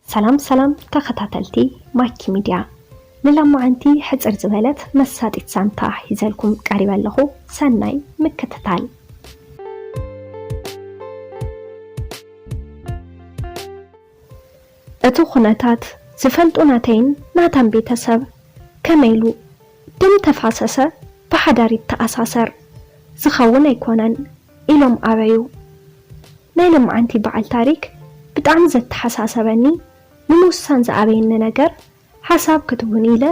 ሰላም ሰላም ተኸታተልቲ ማኪ ሚድያ፣ ንሎማዓንቲ ሕጽር ዝበለት መሳጢት ዛንታ ሒዘልኩም ቀሪበ ኣለኹ። ሰናይ ምክትታል። እቲ ኩነታት ዝፈልጡ ናተይን ናታን ቤተሰብ ከመይ ኢሉ ደም ተፋሰሰ ብሓዳር ይተኣሳሰር ዝኸውን ኣይኮነን ኢሎም ኣበዩ። ናይ ሎማዓንቲ በዓል ታሪክ ብጣዕሚ ዘተሓሳሰበኒ፣ ንምውሳን ዝኣበየኒ ነገር ሓሳብ ክትህቡኒ ኢለ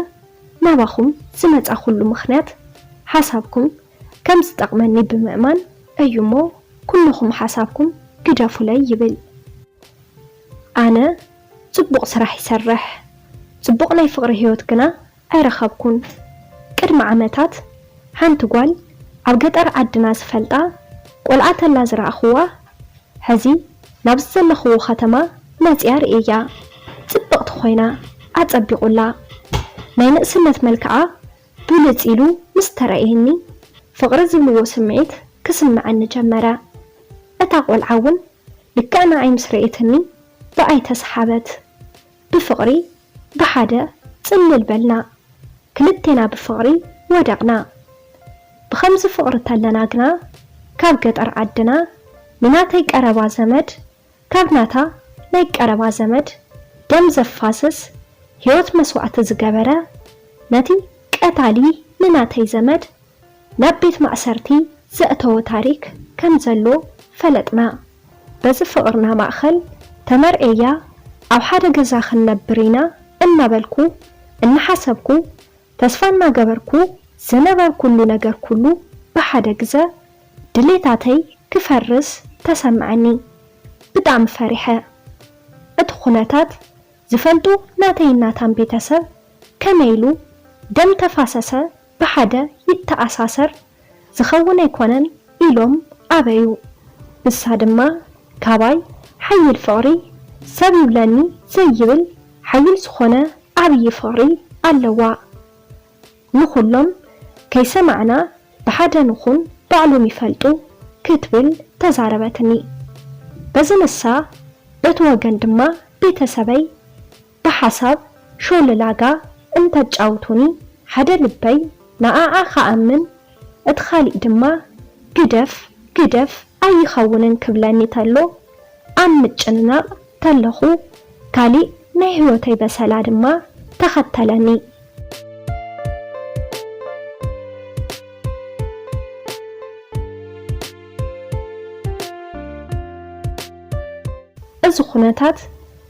ናባኹም ዝመጻኹሉ ምኽንያት፣ ሓሳብኩም ከም ዝጠቕመኒ ብምእማን እዩ እሞ፣ ኩልኹም ሓሳብኩም ግደፉለይ ይብል። ኣነ ጽቡቕ ስራሕ ይሰርሕ፣ ጽቡቕ ናይ ፍቕሪ ህይወት ግና ኣይረኸብኩን። ቅድሚ ዓመታት ሓንቲ ጓል ኣብ ገጠር ዓድና ዝፈልጣ ቆልዓ ተላ ዝረኣኹዋ፣ ሕዚ ናብዚ ዘለኽዎ ከተማ መጺኣ ርእየያ። ጽብቕቲ ኮይና፣ ኣጸቢቑላ። ናይ ንእስነት መልክዓ ብልጽ ኢሉ ምስ ተራእየኒ፣ ፍቕሪ ዝብልዎ ስምዒት ክስምዓኒ ጀመረ። እታ ቆልዓ እውን ልክዕ ንዓይ ምስ ረእየትኒ ብኣይ ተሰሓበት። ብፍቕሪ ብሓደ ጽልል በልና። ክልቴና ብፍቕሪ ወደቕና። ብኸምዚ ፍቕሪ ተለና ግና፣ ካብ ገጠር ዓድና ንናተይ ቀረባ ዘመድ፣ ካብ ናታ ናይ ቀረባ ዘመድ ደም ዘፋስስ፣ ህይወት መስዋእቲ ዝገበረ፣ ነቲ ቀታሊ ንናተይ ዘመድ ናብ ቤት ማእሰርቲ ዘእተወ ታሪክ ከም ዘሎ ፈለጥና። በዚ ፍቕርና ማእኸል ተመርዕያ ኣብ ሓደ ገዛ ክንነብር ኢና እናበልኩ እናሓሰብኩ፣ ተስፋ እናገበርኩ ዝነበርኩሉ ነገር ኩሉ ብሓደ ግዘ ድሌታተይ ክፈርስ ተሰምዐኒ። ብጣዕሚ ፈሪሐ። እቲ ኩነታት ዝፈልጡ ናተይን ናታን ቤተሰብ ከመይ ኢሉ ደም ተፋሰሰ ብሓደ ይተኣሳሰር ዝኸውን ኣይኮነን ኢሎም ኣበዩ። ንሳ ድማ ካባይ ሓይል ፍቕሪ ሰብ ይብለኒ ዘይብል ሓይል ዝኾነ ዓብዪ ፍቕሪ ኣለዋ። ንኹሎም ከይሰማዕና ብሓደ ንኹን ባዕሎም ይፈልጡ ክትብል ተዛረበትኒ። በዚ ንሳ በቲ ወገን ድማ ቤተሰበይ ብሓሳብ ሾልላጋ እንተጫውቱኒ ሓደ ልበይ ንኣኣ ክኣምን እቲ ካሊእ ድማ ግደፍ ግደፍ ኣይኸውንን ክብለኒ ተሎ ኣብ ምጭንናቕ ተለኹ ካሊእ ናይ ህይወተይ በሰላ ድማ ተኸተለኒ። እዚ ኩነታት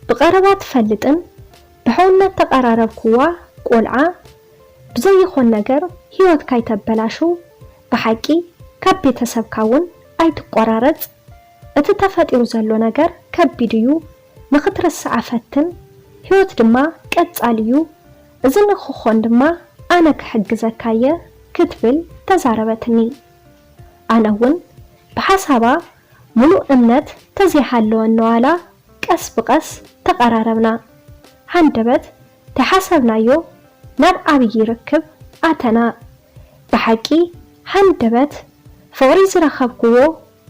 ብቐረባ ትፈልጥን ብሕውነት ተቐራረብክዋ ቆልዓ ብዘይኾን ነገር ህይወትካ ኣይተበላሹ፣ ብሓቂ ካብ ቤተሰብካ እውን ኣይትቆራረጽ። እቲ ተፈጢሩ ዘሎ ነገር ከቢድ እዩ፣ ንኽትርስዓ ፈትን፣ ህይወት ድማ ቀጻሊ እዩ። እዚ ንኽኾን ድማ ኣነ ክሕግዘካ እየ ክትብል ተዛረበትኒ። ኣነ እውን ብሓሳባ ምሉእ እምነት ተዘይሃለወኒ ዋላ ቀስ ብቐስ ተቐራረብና። ሃንደበት ተሓሰብናዮ ናብ ዓብዪ ርክብ ኣተና። ብሓቂ ሃንደበት ፍቕሪ ዝረኸብክዎ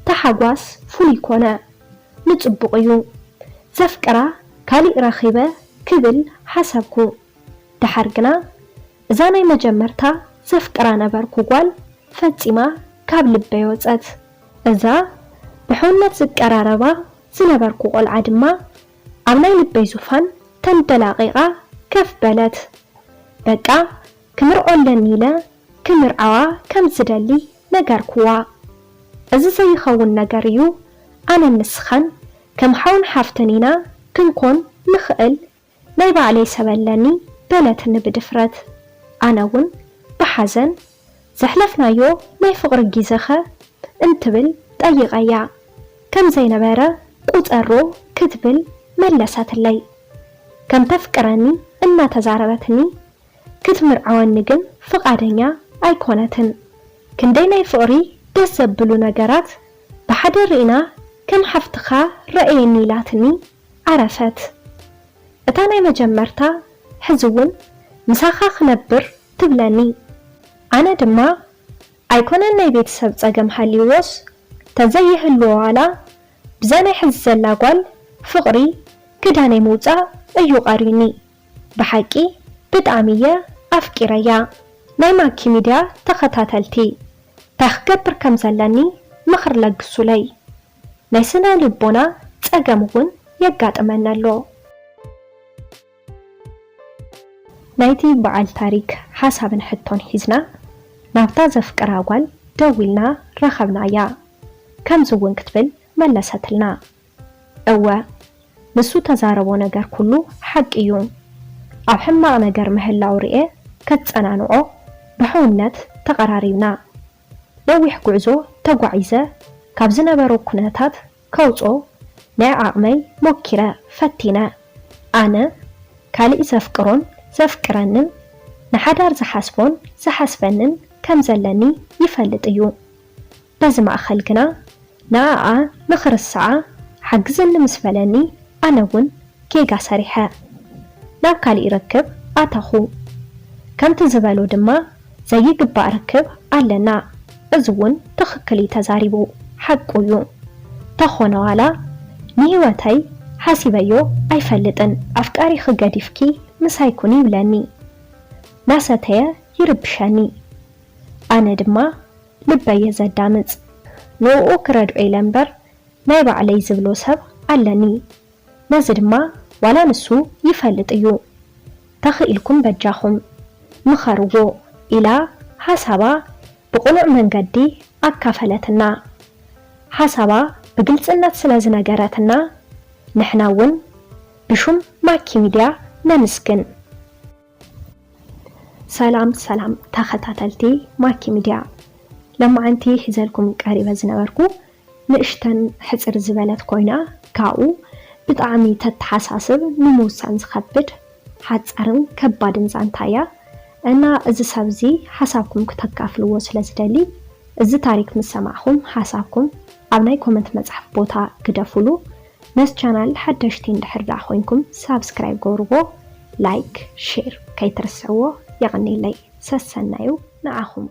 ተሓጓስ ፍሉይ ኮነ። ንጽቡቕ እዩ። ዘፍቅራ ካሊእ ረኺበ ክብል ሓሰብኩ። ደሓር ግና እዛ ናይ መጀመርታ ዘፍቅራ ነበርኩ ጓል ፈጺማ ካብ ልበይ ወጸት። እዛ ብሕውነት ዝቀራረባ ዝነበርኩ ቆልዓ ድማ ኣብ ናይ ልበይ ዙፋን ተንደላቒቓ ከፍ በለት። በቃ ክምርዖ ኣለኒ ኢለ ክምርዓዋ ከም ዝደሊ ነገርኩዋ። እዚ ዘይኸውን ነገር እዩ፣ ኣነን ንስኻን ከም ሓውን ሓፍትን ኢና ክንኮን ንኽእል፣ ናይ ባዕለይ ሰብ ኣለኒ በለትኒ ብድፍረት። ኣነ እውን ብሓዘን ዘሕለፍናዮ ናይ ፍቕሪ ጊዘኸ እንትብል ጠይቐያ። ከም ዘይነበረ ቁጸሮ ክትብል መለሰትለይ። ከም ተፍቅረኒ እናተዛረበትኒ ክትምርዓወኒ ግን ፍቓደኛ ኣይኮነትን። ክንደይ ናይ ፍቕሪ ደስ ዘብሉ ነገራት ብሓደ ርኢና ከም ሓፍትኻ ረእየኒ ኢላትኒ ዓረፈት። እታ ናይ መጀመርታ ሕዚ እውን ምሳኻ ክነብር ትብለኒ። ኣነ ድማ ኣይኮነን ናይ ቤተሰብ ጸገም ሃልይዎስ ተዘይህልዎ ዋላ ብዛ ናይ ሕዚ ዘላ ጓል ፍቕሪ ክዳነይ ምውጻእ እዩ ቀርዩኒ። ብሓቂ ብጣዕሚ እየ ኣፍቂረያ። ናይ ማኪ ሚድያ ተኸታተልቲ፣ እንታይ ክገብር ከም ዘለኒ ምኽሪ ለግሱለይ። ናይ ስነ ልቦና ጸገም እውን የጋጥመኒ ኣሎ። ናይቲ በዓል ታሪክ ሓሳብን ሕቶን ሒዝና ናብታ ዘፍቅራ ጓል ደዊልና ረኸብናያ። ከምዚ እውን ክትብል መለሰትልና። እወ፣ ንሱ ተዛረቦ ነገር ኩሉ ሓቂ እዩ። ኣብ ሕማቕ ነገር ምህላው ርኤ ከጸናንዖ ብሕውነት ተቐራሪብና። ነዊሕ ጉዕዞ ተጓዒዘ ካብ ዝነበሮ ኩነታት ከውጾ ናይ ዓቕመይ ሞኪረ ፈቲነ። ኣነ ካልእ ዘፍቅሮን ዘፍቅረንን ንሓዳር ዝሓስቦን ዝሓስበንን ከም ዘለኒ ይፈልጥ እዩ። በዚ ማእኸል ግና ንኣኣ ንኽርስዓ ሓግዝኒ ምስ በለኒ ኣነ እውን ጌጋ ሰሪሐ ናብ ካሊእ ርክብ ኣተኹ። ከምቲ ዝበሎ ድማ ዘይግባእ ርክብ ኣለና። እዚ እውን ትኽክል እዩ ተዛሪቡ፣ ሓቁ እዩ። ተኾነ ዋላ ንህይወተይ ሓሲበዮ ኣይፈልጥን። ኣፍቃሪኺ ገዲፍኪ ምሳይ ኩኒ ይብለኒ። ናሰተየ ይርብሸኒ። ኣነ ድማ ልበየ ዘዳምጽ። ንእኡ ክረድኦ ኢለ እምበር ናይ ባዕለይ ዝብሎ ሰብ ኣለኒ። ነዚ ድማ ዋላ ንሱ ይፈልጥ እዩ። ተኽኢልኩም በጃኹም ምኸርዎ ኢላ ሓሳባ ብቕኑዕ መንገዲ ኣካፈለትና። ሓሳባ ብግልጽነት ስለ ዝነገረትና ንሕና እውን ብሹም ማኪ ሚድያ ነምስግን። ሰላም ሰላም ተኸታተልቲ ማኪ ሚድያ፣ ለማዓንቲ ሒዘልኩም ቀሪበ ዝነበርኩ ንእሽተን ሕጽር ዝበለት ኮይና ካብኡ ብጣዕሚ ተተሓሳስብ ንምውሳን ዝኸብድ ሓጻርን ከባድን ዛንታ እያ። እና እዚ ሰብ እዚ ሓሳብኩም ክተካፍልዎ ስለ ዝደሊ እዚ ታሪክ ምስ ሰማዕኹም ሓሳብኩም ኣብ ናይ ኮመንት መጽሓፍ ቦታ ግደፉሉ። ነዚ ቻናል ሓደሽቲ እንድሕር ደኣ ኮይንኩም ሳብስክራይብ ገብርዎ፣ ላይክ፣ ሼር ከይትርስዕዎ። የቐንየለይ። ሰሰናዩ ንዓኹም።